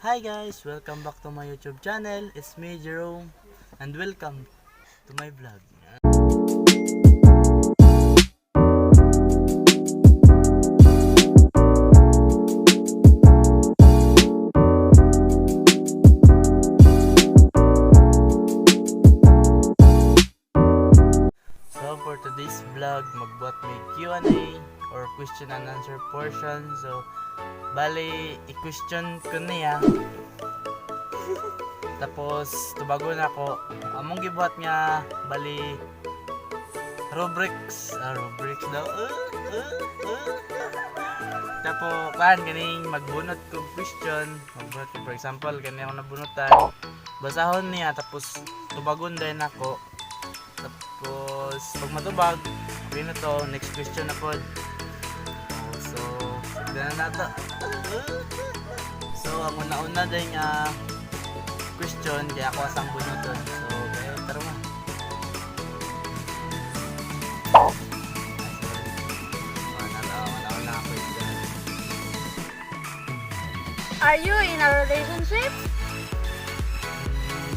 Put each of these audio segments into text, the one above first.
Hi guys! Welcome back to my YouTube channel. It's me, Jerome, and welcome to my vlog. So for today's vlog, magbuhat may Q&A or question and answer portion. So, bali, i-question ko niya. Tapos, tubagon ako. Among gibuhat nga, bali, rubrics. Ah, rubrics daw. Tapos, kan, ganing magbunot ko question. Magbunot ko, for example, gani ako nabunutan. Basahon niya, tapos tubagon din ako. Tapos, pag matubag, okay na to. Next question na pod. Oh, so, sigdan na nato. So, ang una-una din nga question, kaya ako asang bunuton. So, kaya tara na. Ay, sorry. Oh, una-una question. Are you in a relationship?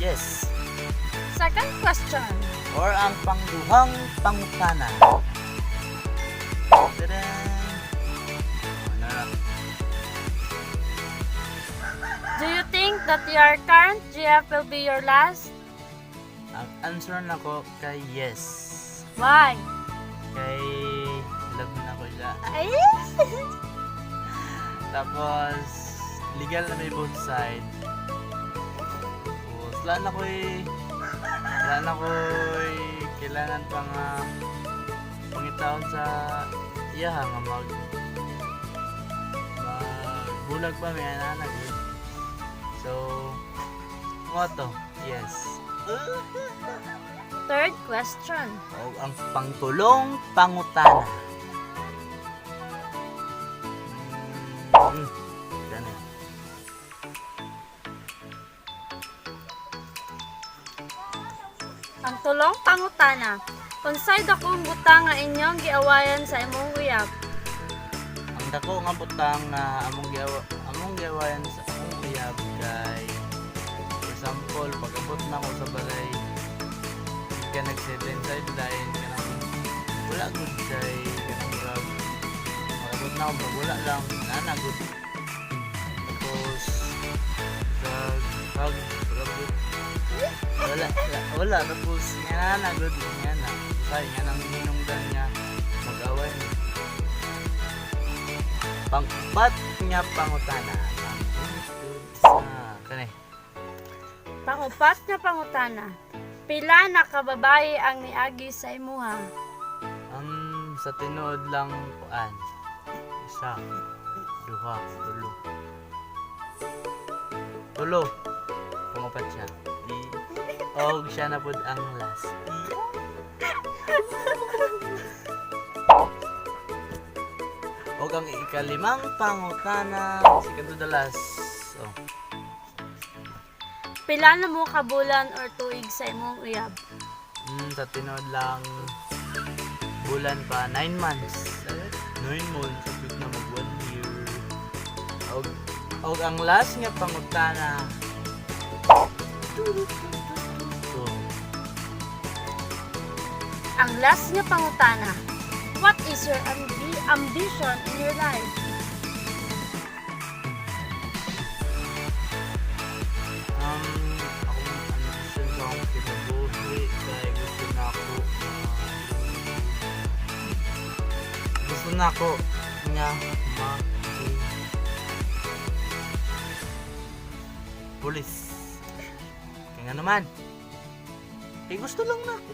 Yes. Second question. Or ang pangduhang pangutana. Tadaan! Ano na? Do you think that your current GF will be your last? Ang answer nako kay yes. Why? Kay love na ko siya. Ay! Tapos, legal na may both side. Tapos, wala na ko'y kailangan pa nga pangitaon sa iya nga magbulag pa may ana good. So, mo to, yes. Third question. O ang pangtulong pangutana. Ganun. Ang tulong pangutana. Unsay dakong butang nga inyong giawayan sa imong uyab? Ang dako nga butang nga among giawayan sa akong uyab kay, for example, pag-abot na ako sa balay, ka nag-7 sideline, kanang wala gud, kay kanang murag pag-abot na ako, murag wala lang nana gud. Tapos sa hug pag-abot, wala wala, wala. Tapos nga na gud, nga na say nga nang hinungdan nga mag-away ni. Pang-upat nga pangutana. Sa kani. Pangupat nga pangutana. Pila na ka babae ang niagi sa imuha? Sa tinuod lang, kuan. Isa, duha, tulo. Tulo. Pangupat siya. Og siya na pud ang last. Og ang ikalimang pangutana, second to the last. Oh. Pila na mo ka bulan or tuig sa imong uyab? Sa tinuod lang bulan pa, 9 months. 9 months, sapit na mag 1 year. Og ang last nga pangutana. So, Ang last nga pangutana. What is your ambition in your life? Akong ambition sa akong kinabuhi kay gusto na ako nga ma pulis. Kaya nga naman. Eh, gusto lang na ako.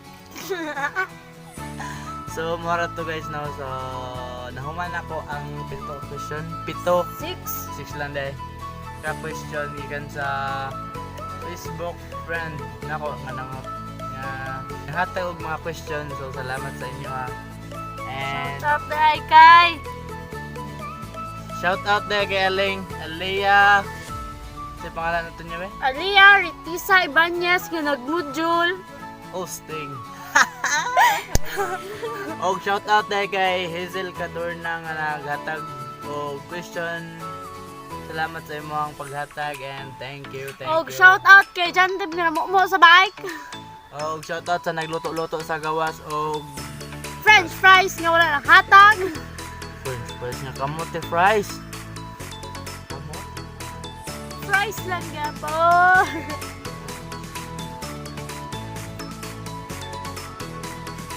So, mora to guys, no. So, nahuman ako ang pito question. Pito. Six. Six lang deh. Ka question gikan sa Facebook friend nako nga nang nga nahatag og mga question. So, salamat sa inyo ha. And Shout out dai kay shout out dai kay Aling Alea. Sa pangalan nato niya be? Alia Ritisa Ibanez nga nagmodule. Hosting. Og shout out dai kay Hazel Cadorna nga naghatag og question. Salamat sa imong paghatag and thank you, thank Og you. Shout out kay Jandib nga namumo sa bike. Og shout out sa nagluto-luto sa gawas og French fries nga wala nang hatag. French fries nga kamote fries. Kamote. Fries lang gyapon.